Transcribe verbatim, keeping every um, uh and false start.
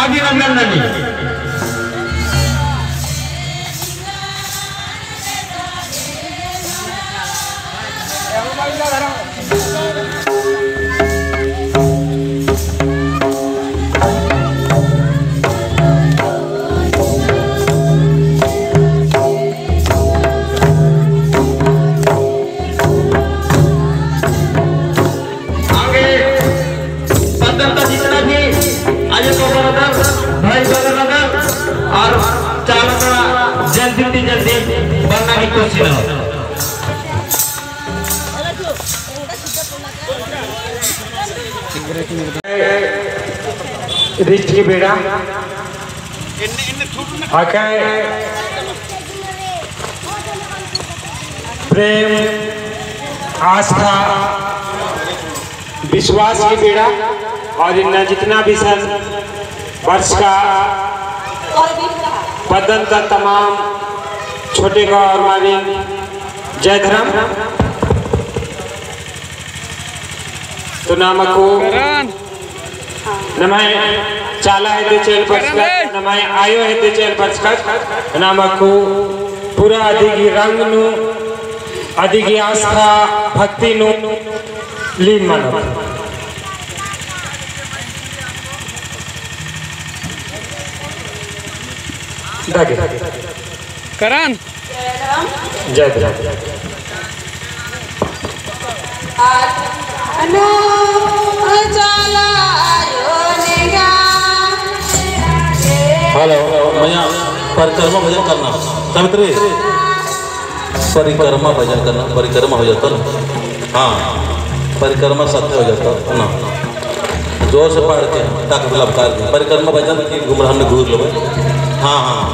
अभिनंदन ननी। आगे पद्दन ता जितना भी आयो बाबा रअदर, भाई बाबा रअदर, और चाला ता जल्दी ती जल्दी बरना की कोशिश रअदर। रिच की बेड़ा। आकय प्रेम, आस्था, विश्वास की बेड़ा और इन्ना जितना भी सन बरचका पद्दन ता तमाम छोटे गो और मारिन जय धरम। तो नाम अक्कु नम्है चाला हेद्दे चेल बरचकत, नम्है आयो हेद्दे चेल बरचकत, नाम अक्कु पूरा अदिगी रंग नू, अदिगी आस्था भक्ति नू लीन मनोत। दागे। करन। जय धरम। हेलो, मइय्याँ परिक्रमा भजन करना। सावित्री, परिक्रमा भजन करना, परिक्रमा हो जाता ना। हाँ, परिक्रमा सत्य हो जाता ना। जोर से पाड़ के, ताकत लबकार के। परिक्रमा भजन की घूम रहा हमने घूर लो। हाँ, हाँ।